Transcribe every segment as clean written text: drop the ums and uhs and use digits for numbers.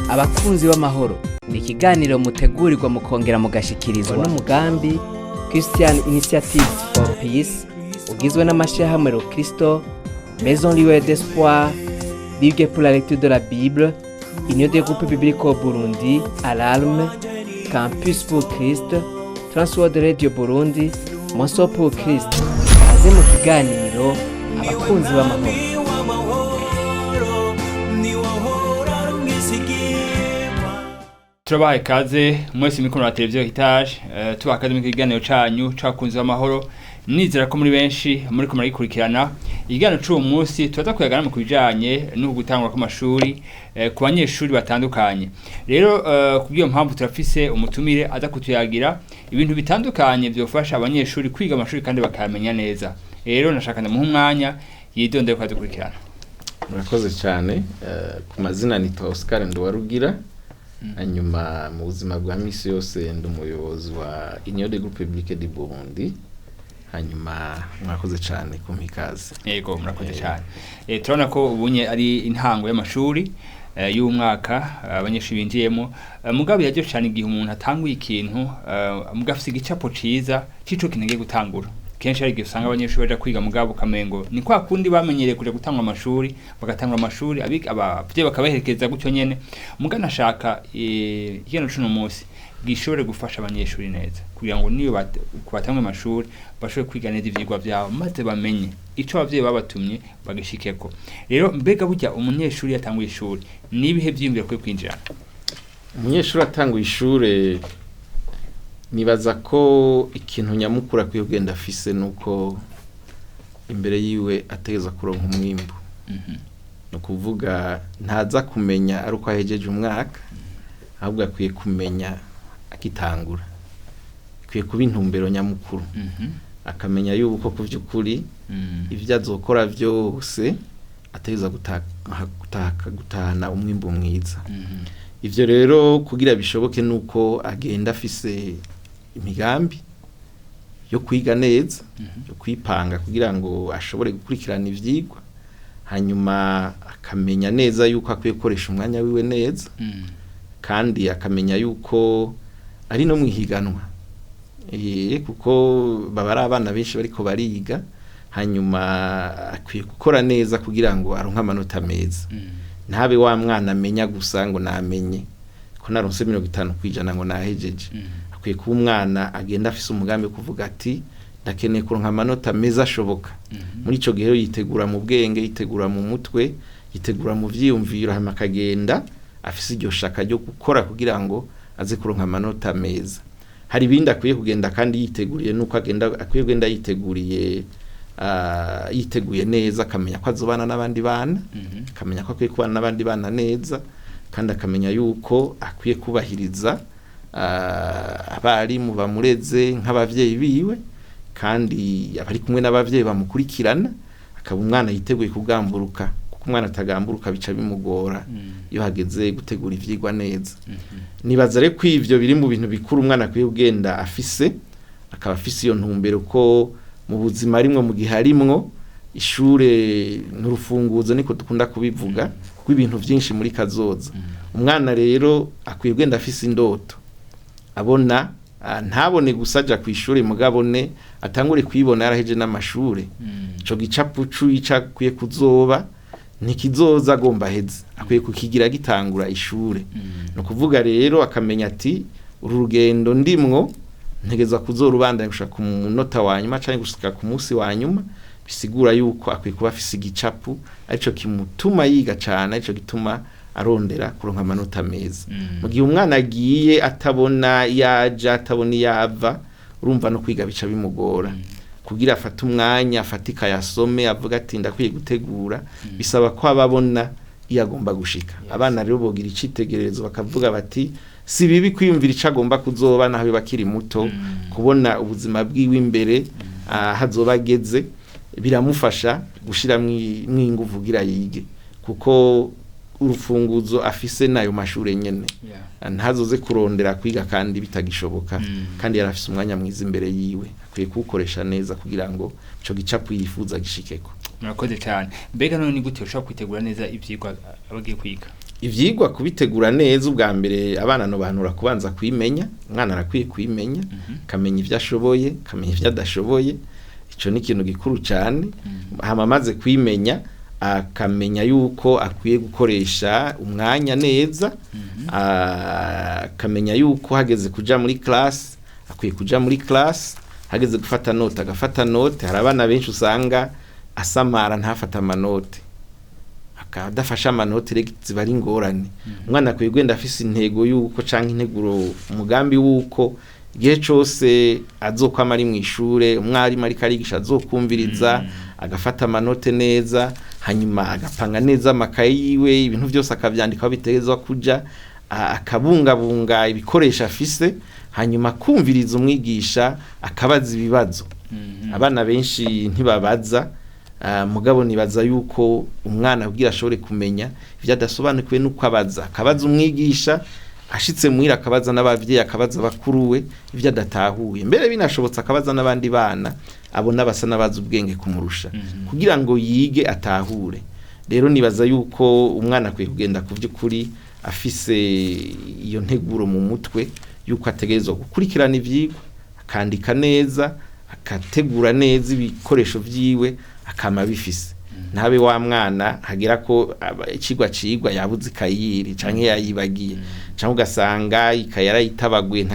Abakunzi b'amahoro ni ikiganiro mutegurirwa mukongera mugashikirizwa n'umugambi Christian Initiatives for Peace, ugizwe n'amashyirahamwe Rokristo, Maison Lueur d'Espoir, Ligue pour la lecture de la Bible, Union des groupes bibliques au Burundi, Alarme, Campus pour Christ, Transworld Radio Burundi, Moso pour Christ. Kaze mu kiganiro Abakunzi b'amahoro. Turabahaye ikaze mwese mikono ya televiziyo Hitaje, tubaha ikaze mu kiganiro canyu c'Abakunzi b'Amahoro. Nizera ko muri benshi muri ko muragikurikirana. Ikiganiro c'uwo munsi turaza kuyagana mu kubijanye no gutangura kw'amashuri ku banyeshuri batandukanye. Rero kubw'iyo mpamvu turafise umutumire aza kutuyagira ibintu bitandukanye vyofasha abanyeshuri kwiga amashuri kandi bakayamenya neza. Rero nashaka ndamuha umwanya yidondere ko adukurikirana. Murakoze cyane. Ku mazina nitwa Oscar Nduwarugira. Hanyuma mu buzima bwa misi yose ndi umuyobozi wa Union des Groupes Bibliques du Burundi. Hanyuma mwakoze cyane kumpa ikaze. Yego, murakoze cyane. Turabona ko ubunye ari intango y'amashuri y'umwaka abanyeshuri binjiyemo. Mugabo biraryo cyane igihe umuntu atanguye ikintu mugabo afise igicapo ciza c'ico kintu agiye gutangura. Kenshi hari igihe usanga abanyeshuri baja kwiga, mugabo ukamengo ni kwa kundi bamenyereye kuja gutangura amashuri, bagatangura amashuri abavyeyi bakabaherekeza gutyo nyene. Mugabo nashaka ikiganiro c'uno munsi gishobore gufasha abanyeshuri neza kugira ngo niyo ku batangwe amashuri bashobore kwiga neza ivyigwa vyabo, maze bamenye ico abavyeyi babatumye bagishikeko. Rero mbega burya umunyeshuri yatanguye ishuri, nibihe vyiyumviro akwiye kwinjirana? Umunyeshuri atanguye ishure, nibaza ko ikintu nyamukuru akwiye kugenda afise nuko imbere yiwe ategerezwa kuronka umwimbu. Ni ukuvuga ntaza kumenya ari uko ahejeje umwaka, ahubwo akwiye kumenya agitangura. Akwiye kuba intumbero nyamukuru, akamenya yuko ku by'ukuri ibyo azokora byose ategerezwa gutahana umwimbu mwiza. Ivyo rero kugira bishoboke nuko agenda afise imigambi yo kwiga neza, yo kwipanga kugira ngo ashobore gukurikirana ivyigwa. Hanyuma akamenya neza yuko akwiye gukoresha umwanya wiwe neza, kandi akamenya yuko ari no mwihiganwa, kuko baba ari abana benshi bariko bariga. Hanyuma akwiye gukora neza kugira ngo aronke amanota meza, ntabe wa mwana amenya gusa ngo namenye ko naronse 50% ngo nahejeje. Akwiye kuba umwana agenda afise umugambi wo kuvuga ati: "Ndakeneye kuronka amanota meza ashoboka." Muri ico gihe rero yitegura mu bwenge, yitegura mu mutwe, yitegura mu vyiyumviro, hama akagenda afise iryo shaka ryo gukora kugira ngo aze kuronka amanota meza. Hari ibindi akwiye kugenda kandi yiteguriye, nuko agenda akwiye kugenda yiteguriye, yiteguye neza, akamenya ko azobana n'abandi bana, akamenya ko akwiye kubana n'abandi bana neza, kandi akamenya yuko akwiye kubahiriza abarimu bamureze nk'abavyeyi biwe, kandi abari kumwe n'abavyeyi bamukurikirana. Akaba umwana yiteguye kugamburuka, kuko umwana atagamburuka bica bimugora iyo hageze gutegura ivyigwa neza. Nibaza rero ko ivyo biri mu bintu bikuru umwana akwiye kugenda afise, akaba afise iyo ntumbero ko mu buzima arimwo, mu gihe arimwo, ishure n'urufunguzo, niko dukunda kubivuga, rw'ibintu vyinshi muri kazoza. Umwana rero akwiye kugenda afise indoto, abona, ntabone gusa aja kw'ishure, mugabone atangure kwibona yaraheje n'amashure. Ico gicapu c'ico akwiye kuzoba ntikizoza agomba aheze, akwiye kukigira gitangura ishure. Ni ukuvuga rero akamenya ati: "Uru rugendo ndimwo ntegeza kuzorubandanya gushika ku munota wa nyuma canke gushika ku munsi wa nyuma." Bisigura yuko akwiye kuba afise igicapu arico kimutuma yiga cane, arico gituma arondera kuronka amanota meza. Mu gihe umwana agiye atabona yaja, atabona iyo ava, urumva no kwiga bica bimugora. Kugira afate umwanya, afate ikayasome, avuga ati: "Ndakwiye gutegura," bisaba ko aba abona iyo agomba gushika. Abana rero bogira icitegererezo, bakavuga bati si bibi kwiyumvira ico agomba kuzoba naho biba akiri muto. Kubona ubuzima bwiwe imbere aho azoba ageze biramufasha gushiramwo inguvu kugira yige, kuko urufunguzo afise nayo mashure nyene. Ntazoze kurondera kwiga kandi bitagishoboka, kandi yarafise umwanya mwiza imbere yiwe, akwiye kuwukoresha neza kugira ngo ico gicapu yifuza gishikeko. Murakoze cyane. Mbega none ni gute ushobora kwitegura neza ivyigwa abagiye kwiga? Ivyigwa kubitegura neza, ubwa mbere abana no bantura kubanza kwimenya. Umwana arakwiye kwimenya, akamenya ivyo ashoboye, akamenya ivyo adashoboye. Ico ni ikintu gikuru cyane. Hama amaze kwimenya, akamenya yuko akwiye gukoresha umwanya neza, akamenya yuko hageze kuja muri class akwiye kuja muri class, hageze gufata note agafata note. Hari abana benshi usanga asamara ntafata amanote, akadafasha amanote, rero ziba ari ingorane. Umwana akwiye kugenda afise intego yuko, canke integuro, umugambi wuko igihe cose azokwama ari mw'ishure, umwarimu ariko arigisha azokumviriza, agafata amanote neza, hanyuma agapanga neza amakaye yiwe, ibintu byose akavyandika aho bitegerezwa kuja, akabungabunga ibikoresho afise, hanyuma akumviriza umwigisha, akabaza ibibazo. Abana benshi ntibabaza. Mugabo nibaza yuko umwana kugira ashobore kumenya ivyo adasobanukiwe nuko abaza, akabaza umwigisha ashitse muhira, akabaza n'abavyeyi, akabaza bakuru we ivyo adatahuye, mbere binashobotse akabaza n'abandi bana abona basa n'abazi ubwenge kumurusha, kugira ngo yige atahure. Rero nibaza yuko umwana akwiye kugenda ku vy'ukuri afise iyo nteguro mu mutwe yuko ategerezwa gukurikirana ivyigwa, akandika neza, akategura neza ibikoresho vyiwe, akama bifise, ntabe wa mwana hagera ko icigwa cigwa yabuze ikayiri canke yayibagiye, canke ugasanga ikaye yarayitabaguye,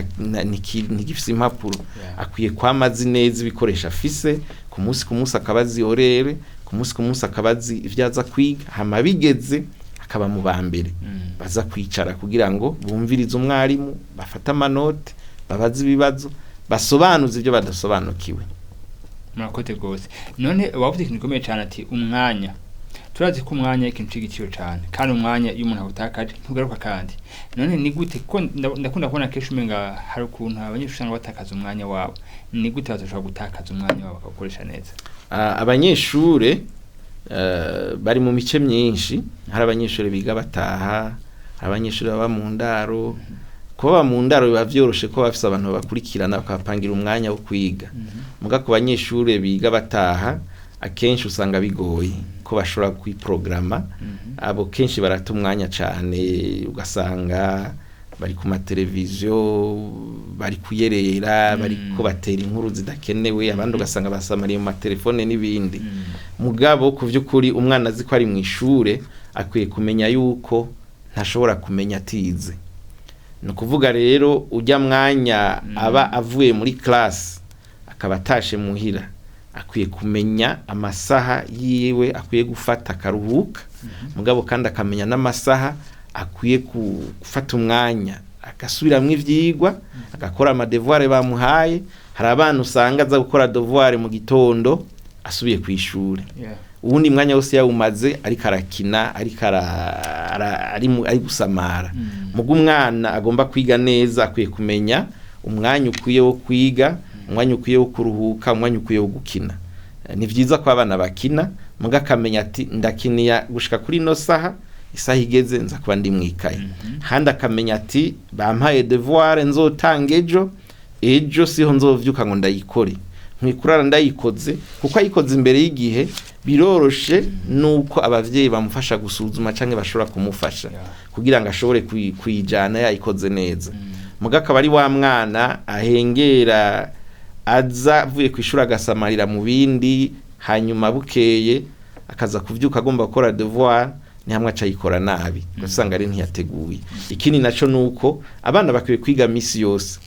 ntigifise impapuro. Akwiye kwama azi neza ibikoresho afise, ku munsi ku munsi akaba azi horaire, ku munsi ku munsi akaba azi ivyo aza kwiga, hama bigeze akaba mu ba mbere baza kwicara kugira ngo bumvirize umwarimu, bafate amanote, babaze ibibazo, basobanuze ibyo badasobanukiwe. Murakoze rwose. None wavuze ikintu gikomeye cyane, ati umwanya. Turazi ko umwanya ari ikintu c'igiciro cyane, kandi umwanya iyo umuntu awutakaje ntugaruka. Kandi none ni gute, ko ndakunda kubona kenshi umenga hari ukuntu abanyeshuri usanga batakaza umwanya wabo, ni gute batoshobora gutakaza umwanya wabo bakawukoresha neza? Abanyeshure bari mu mice myinshi. Hari abanyeshure biga bataha, hari abanyeshure baba mu ndaro. Kuba mu ndaro biba vyoroshe ko bafise abantu babakurikirana, bakabapangira umwanya wo kwiga. Muga ku banyeshure biga bataha, akenshi usanga bigoye ko bashobora kwiprograma. Abo kenshi barata umwanya cane, ugasanga bari ku mateleviziyo, bari kuyerera, bariko batera inkuru zidakenewe, abandi ugasanga basamariye mu matelefone n'ibindi. Mugabo ku vy'ukuri umwana azi ko ari mw'ishure akwiye kumenya yuko ntashobora kumenya atize. Ni ukuvuga rero ujya mwanya aba avuye muri classe akaba atashe muhira, akwiye kumenya amasaha yiwe akwiye gufata akaruhuka, mugabo kandi akamenya n'amasaha akwiye gufata umwanya agasubiramwo ivyigwa, agakora amadevoir bamuhaye. Hari abana usanga aza gukora devoir mu gitondo asubiye kw'ishure, uwundi mwanya wose yawumaze ariko arakina, ariko ari gusamara. Muga umwana agomba kwiga neza akwiye kumenya umwanya ukwiye wo kwiga, umwanya ukwiye wo kuruhuka, umwanya ukwiye wo gukina. Ni vyiza ko abana bakina, muga akamenya ati ndakiniya gushika kuri ino saha, isaha igeze nza kuba ndi mwikaye. Handi akamenya ati bampaye devoir nzotanga ejo, ejo siho nzovyuka ngo ndayikore, nkwiye ndayikoze, kuko ayikoze imbere y'igihe biroroshe nuko abavyeyi bamufasha gusuzuma canke bashobora kumufasha kugira ngo ashobore kuyijana yayikoze neza. Muga akaba ari wa mwana ahengera, aza avuye kwishuri agasamarira mu bindi, hanyuma bukeye akaza kuvyuka agomba gukora devoir, ni hamwe aca ayikora nabi, ugasanga ari ntiyateguye. Ikindi naco nuko abana bakwiye kwiga misi yose.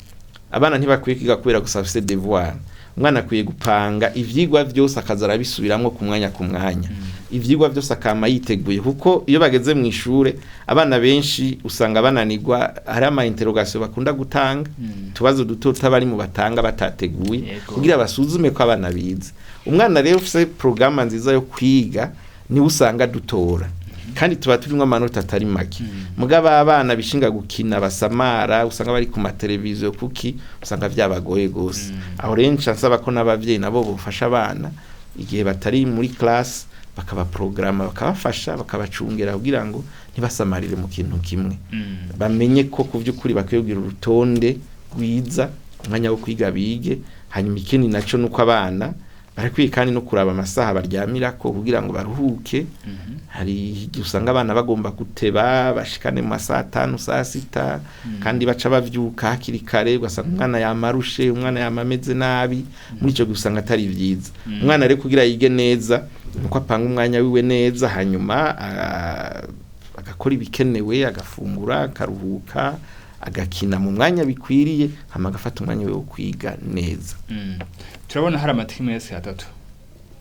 Abana ntibakwiye kwiga kubera gusa bafise devoir. Umwana akwiye gupanga ivyigwa vyose, akaza arabisubiramwo ku mwanya ku mwanya, ivyigwa vyose akama yiteguye, kuko iyo bageze mu ishure abana benshi usanga bananirwa. Hari ama interrogation bakunda gutanga, utubazo duto tutabari mu batanga batateguye, kugira basuzume ko abana bize. Umwana rero ufise programme nziza yo kwiga niwe usanga dutora, kandi tuba turimwo amanota atari make. Mugabo abana bishinga gukina, basamara, usanga bari ku mateleviziyo, kuki usanga vyabagoye gose. Aho rero nca nsaba ko n'abavyeyi nabo bofasha abana igihe batari muri classe, bakabaprograma, bakabafasha, bakabacungera kugira ngo ntibasamarire mu kintu kimwe, bamenye ko ku vy'ukuri bakwiye kugira urutonde rwiza, umwanya wo kwiga bige. Hanyuma ikindi naco nuko abana Barakwiye kandi no kuraba amasaha baryamirako kugira ngo baruhuke. Hari igihe usanga abana bagomba guteba bashikane mu masaha 5, saa 6, kandi baca bavyuka hakiri kare, ugasanga umwana yamarushe, umwana yamameze nabi. Muri ico gihe usanga atari vyiza. Umwana rero kugira yige neza nuko apanga umwanya wiwe neza, hanyuma agakora ibikenewe, agafungura, akaruhuka, agakina mu mwanya bikwiriye, hama agafata umwanya wiwe wo kwiga neza. Turabona hari ama trimestres atatu,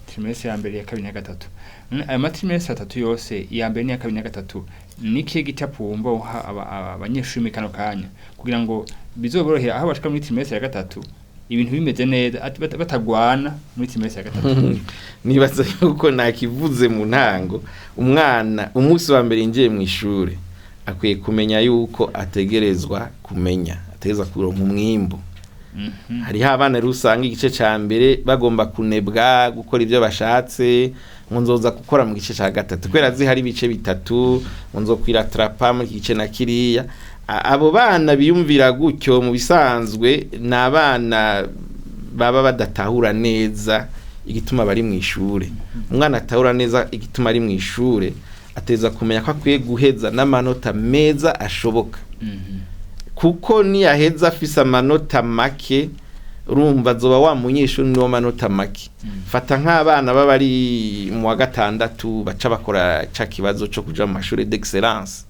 trimestre ya mbere, ya kabiri n'iya gatatu. Ayo ma trimestres atatu yose, iya mbere n'iya kabiri n'iya gatatu, ni ikihe gicapo wumva uha abanyeshuri muri kano kanya kugira ngo bizoborohere aho bashika muri trimestre ya gatatu ibintu bimeze neza, batagwana muri trimestre ya gatatu? Nibaza yuko nakivuze mu ntango, umwana umunsi wa mbere yinjiye mu ishure akwiye kumenya yuko ategerezwa kumenya, ategerezwa kuronka umwimbu. Hariho abana rero usanga igice ca mbere bagomba kunebwa, gukora ibyo bashatse, ngo nzoza gukora mu gice ca gatatu kubera zihari ibice bitatu, ngo nzokwiratrapa muri iki gice na kiriya. Abo bana biyumvira gutyo mu bisanzwe ni abana baba badatahura neza igituma bari mu ishure. Umwana atahura neza igituma ari mu ishure ateza kumenya ko akwiye guheza n'amanota meza ashoboka, kuko niyaheza afise amanota make, urumva azoba wa munyeshuri niwo manota make. Fata nk'abana baba ari mu wa gatandatu baca bakora ca kibazo co kuja mu mashuri d'excellence,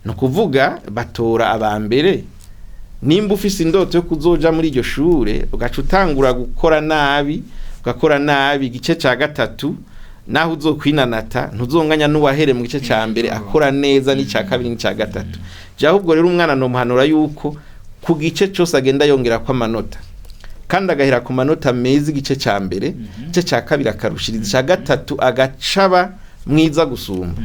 ni ukuvuga batora aba mbere. Nimba ufise indoto yo kuzoja muri iryo shure, ugaca utangura gukora nabi, ugakora nabi igice ca gatatu, naho uzokwinanata ntuzonganya n'uwahere mu gice ca mbere akora neza n'ica kabiri n'ica gatatu. Je ahubwo rero umwana nomuhanura yuko ku gice cose agenda yongera ko amanota, kandi agahera ku manota meza igice ca mbere, igice ca kabiri akarushiriza, ica gatatu agacaba mwiza gusumba,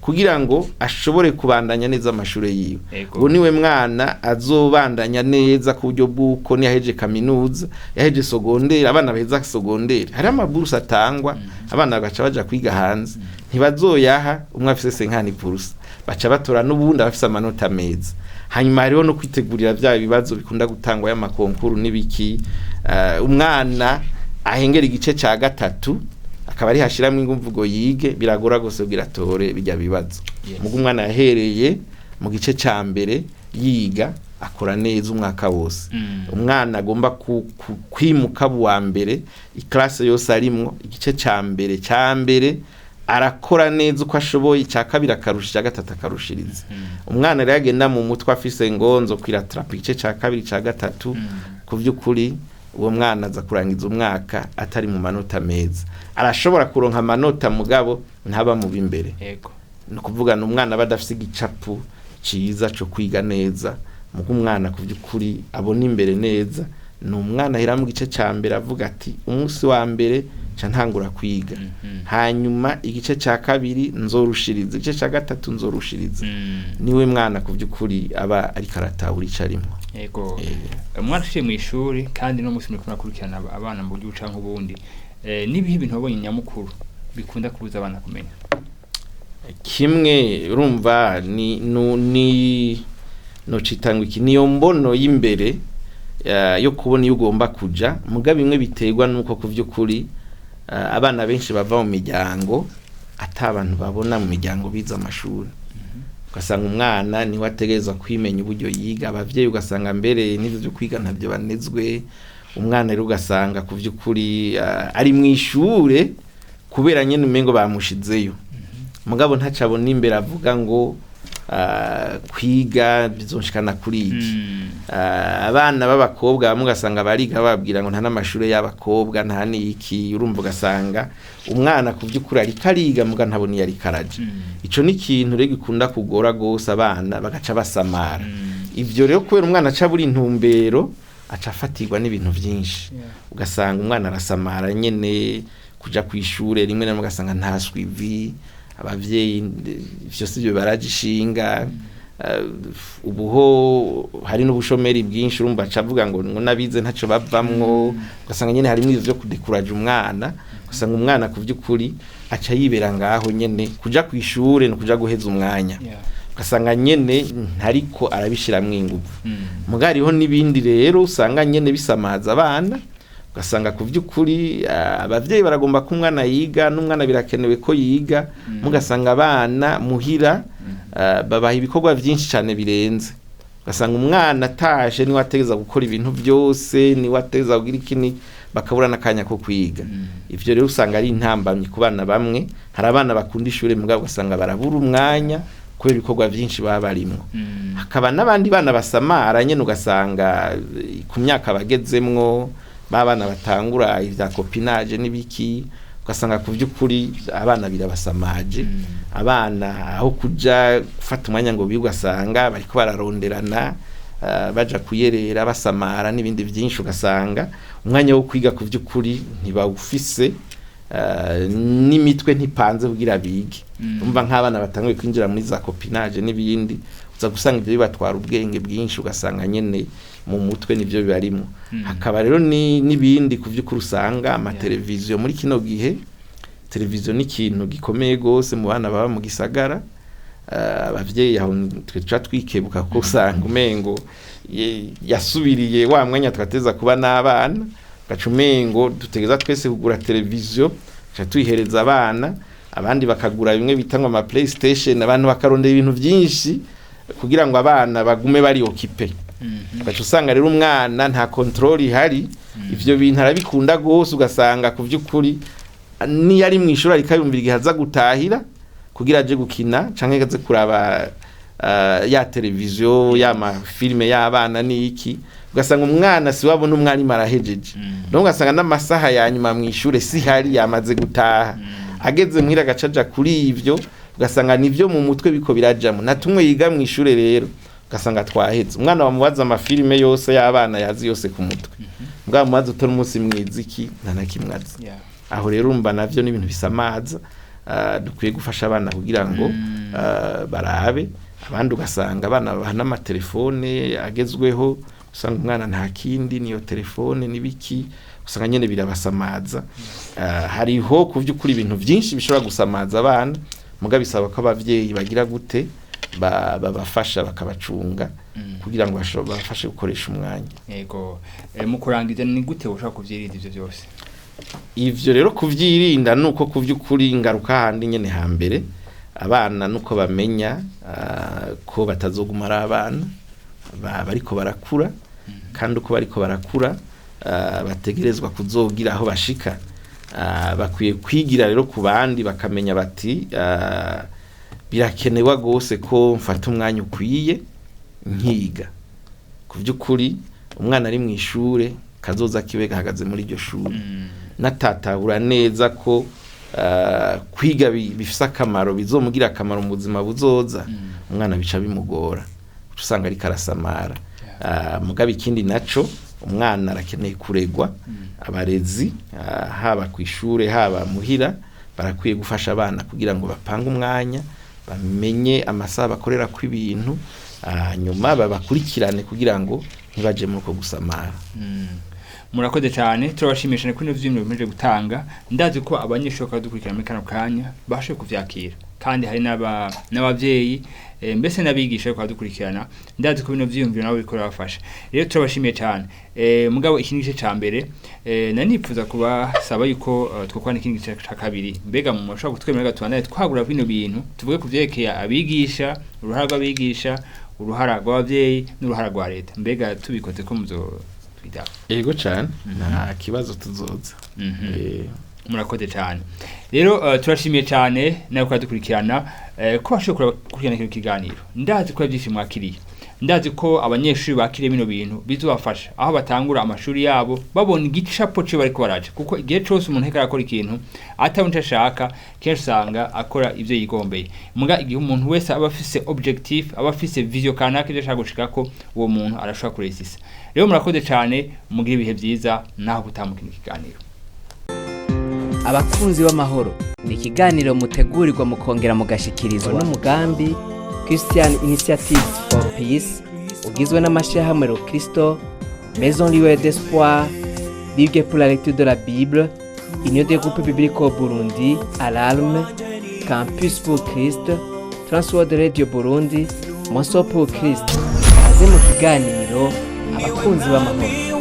kugira ngo ashobore kubandanya neza amashure yiwe. Ubu niwe mwana azobandanya neza ku buryo bw'uko niyaheje kaminuza, yaheje sogondere, abana baheza sogondere hari amaburusa atangwa, abana bagaca baja kwiga hanze, ntibazoyaha umwe afise senkani purusa, baca batora n'ubundi abafise amanota meza. Hanyuma hariho no kwitegurira vya bibazo bikunda gutangwa y'amakonkuru n'ibiki. Umwana ahengera igice ca gatatu akaba ari hashiramwo ingumvugo yige, biragora gose kugira atore bijya bibazo. Mugo umwana yahereye mu gice ca mbere yiga, akora neza umwaka wose. Umwana agomba kwimuka buwa mbere iklase yose arimwo, igice ca mbere ca mbere arakora neza uko ashoboye, icya kabiri akarusha, icya gatatu akarushiriza. Umwana rero agenda mu mutwe afise ngo nzo kwiratrapa igice ca kabiri, ca gatatu, ku by'ukuri uwo mwana aza kurangiza umwaka atari mu manota meza. Arashobora kuronka amanota mugabo ntaba mu b'imbere. Ni ukuvuga ni umwana aba adafise igicapu ciza co kwiga neza. Mugo umwana ku by'ukuri abona imbere neza ni umwana ahera mu gice ca mbere avuga ati umunsi wa mbere ca ntangura kwiga, hanyuma igice ca kabiri nzorushiriza, igice ca gatatu nzorushiriza. Niwe mwana ku by'ukuri aba ariko aratahura ico arimwo. Umwana uciye mu ishuri kandi no musi muriko murakurikirana abana mu buryo canke ubundi, nibihe ibintu wabonye nyamukuru bikunda kubuza abana kumenya? Kimwe urumva ni ni nocitanga iki, niyo mbono y'imbere yo kubona iyo ugomba kuja. Muga bimwe biterwa nuko ku vy'ukuri abana benshi bava mu miryango ata abantu babona mu miryango bize amashuri, ugasanga umwana niwe ategerezwa kwimenya uburyo yiga, abavyeyi ugasanga mbere n'ivyo vyo kwiga ntabyo banezwe. Umwana rero ugasanga ku vy'ukuri ari mu ishure kubera nyene umengo bamushizeyo, mugabo ntacabona imbere avuga ngo kwiga bizonshikana kuri iki. Abana b'abakobwa bamwe ugasanga bariga bababwira ngo nta n'amashure y'abakobwa, nta n'iki. Urumva ugasanga umwana ku by'ukuri ariko ariga muga ntabona iyo ariko araja. Ico ni ikintu rero gikunda kugora gose abana, bagaca basamara. Ivyo rero kubera umwana aca abura intumbero, aca afatirwa n'ibintu vyinshi. Ugasanga umwana arasamara nyene kuja kw'ishure, rimwe na rimwe ugasanga nta suivi, abavyeyi ivyo sivyo barajishinga. Ubuho hari n'ubushomeri bwinshi, urumva aca avuga ngo n'abize ntaco bavamwo. Ugasanga nyene harimwo ivyo vyo kudekuraja umwana, ugasanga umwana ku vy'ukuri aca yibera ngaho nyene, kuja kw'ishure ni kuja guheza umwanya, ugasanga nyene ntariko arabishiramwo inguvu. Muga hariho n'ibindi rero usanga nyene bisamaza abana. Ugasanga ku by'ukuri abavyeyi baragomba ko umwana yiga, n'umwana birakenewe ko yiga, mugasanga abana muhira babaha ibikorwa byinshi cyane birenze. Ugasanga umwana atashe niwe ategeza gukora ibintu byose, niwe ategeza kugira ikini, bakabura n'akanya ko kwiga. Ivyo rero usanga ari intambamyi ku bana bamwe. Hari abana bakunda ishure, mugabo ugasanga barabura umwanya kubera ibikorwa byinshi baba barimwo. Hakaba n'abandi bana basamara nyene, ugasanga ku myaka bagezemwo, ba bana batangura ivya copinage n'ibiki, ugasanga ku by'ukuri abana birabasamaje. Abana aho kuja gufata umwanya ngo bige, ugasanga bariko bararonderana, baja kuyerera, basamara n'ibindi byinshi, ugasanga umwanya wo kwiga ku by'ukuri ntibawufise, n'imitwe ntipanze kugira bige. Umva, nk'abana batanguye kwinjira muri za copinage n'ibindi, uza gusanga ibyo bibatwara ubwenge bwinshi, ugasanga nyene mu mutwe nivyo bibarimo. Hakaba rero n'ibindi ku by'ukuri usanga amateleviziyo muri kino gihe, televiziyo ni ikintu gikomeye gose mu bana baba mu gisagara. Abavyeyi aho twe tuca twikebuka, kuko usanga umengo yasubiriye wa mwanya twateza kuba n'abana, ugaca umengo dutegeza twese kugura televiziyo, tuca tuyihereza abana, abandi bakagura bimwe bita ngo ama PlayStation, abantu bakarondera ibintu byinshi kugira ngo abana bagume bari occupé. Ugaca usanga rero umwana nta contrôle ihari, ivyo bintu arabikunda gose, ugasanga ku by'ukuri niyo ari mu ishuri ariko ayumvira igihe aza gutahira kugira aje gukina canke aze kuraba ya televiziyo, ya mafilime y'abana n'iki, ugasanga umwana si wabona umwarimu arahejeje. Donc ugasanga n'amasaha ya nyuma mu ishure si hari, yamaze gutaha, ageze muhira agaca aja kuri ivyo, ugasanga nivyo mu mutwe biko birajamo na tumwe yiga mu ishure. Rero ugasanga twaheze, umwana bamubaza amafilime yose y'abana yazi yose ku mutwe, mbwa mubaza utora umunsi mwiziki nta na kimwe azi. Aho rero urumva navyo ni ibintu bisamaza. Dukwiye gufasha abana kugira ngo barabe abandi. Ugasanga abana babaha n'amatelefone agezweho, usanga umwana nta kindi, niyo telefone n'ibiki, usanga nyene birabasamaza. Hariho ku by'ukuri ibintu byinshi bishobora gusamaza abana, muga bisaba ko abavyeyi bagira gute, babafasha, bakabacunga kugira ngo babafashe gukoresha umwanya. Yego. Mu kurangiza, ni gute ushobora kuvyirinda ivyo byose? Ivyo rero kuvyirinda nuko ku by'ukuri ingaruka handi nyene hambere, abana nuko bamenya ko batazoguma ari abana, bariko barakura, kandi uko bariko barakura bategerezwa kuzogira aho bashika. Bakwiye kwigira rero ku bandi, bakamenya bati birakenewa gose ko mfata umwanya ukwiye nkiga. Ku by'ukuri umwana ari mu ishure, kazoza kiwe gahagaze muri iryo shure. Natatahura neza ko kwiga bifise akamaro, bizomugira akamaro mu buzima buzoza, umwana bica bimugora, uca usanga ariko arasamara. Mugabo ikindi naco, umwana arakeneye kuregwa. Abarezi, haba ku ishure haba muhira, barakwiye gufasha abana kugira ngo bapange umwanya, bamenye amasaha bakorera ku ibintu, hanyuma babakurikirane kugira ngo ntibaje muri uko gusamara. Murakoze cyane, turabashimisha kuri ivyo vyiyumviro bimeje gutanga. Ndazi ko abanyeshuri bakadukurikirana muri kano kanya bashoboye kuvyakira, kandi hari n'abavyeyi, mbese n'abigisha bariko baradukurikirana. Ndazi ko bino vyiyumviro nabo biriko birabafasha. Rero turabashimiye cyane. Mugabo iki ni igice ca mbere. Nari nipfuza kubasaba yuko twokora n'ikindi gice ca kabiri. Mbega mu mushobora kutwemerera tubandanye twagura bino bintu, tuvuge ku vyerekeye abigisha, uruhara rw'abigisha, uruhara rw'abavyeyi n'uruhara rwa leta? Mbega tubikoze ko muzo twitaho? Yego cane, nta kibazo, tuzoza. Murakoze cyane. Rero turashimiye cyane nawe kudukurikirana, ko bashoboye gukurikirana kino kiganiro. Ndazi ko byinshi mwakiriye, ndazi ko abanyeshuri bakiriye bino bintu bizobafasha aho batangura amashuri yabo babona igicapo cyo bariko baraja, kuko igihe cose umuntu ariko arakora ikintu atabona ico ashaka, kenshi usanga akora ivyo yigombeye. Muga igihe umuntu wese aba afise objectif, aba afise vision kanaka, ivyo ashaka gushikako, uwo muntu arashobora kuresisa. Rero murakoze cyane, mugire ibihe vyiza naho gutamuka kiganiro. Abakunzi b'amahoro ni ikiganiro mutegurirwa mukongera mugashikirizwa n'umugambi Christian Initiatives for Peace, ugizwe n'amashyirahamwe Rokristo, Maison Lueur d'Espoir, Ligue pour la lecture de la Bible, Union des groupes bibliques au Burundi, Alarme, Campus pour Christ, Transworld Radio Burundi, Moso pour Christ. Kaze mu kiganiro Abakunzi b'amahoro.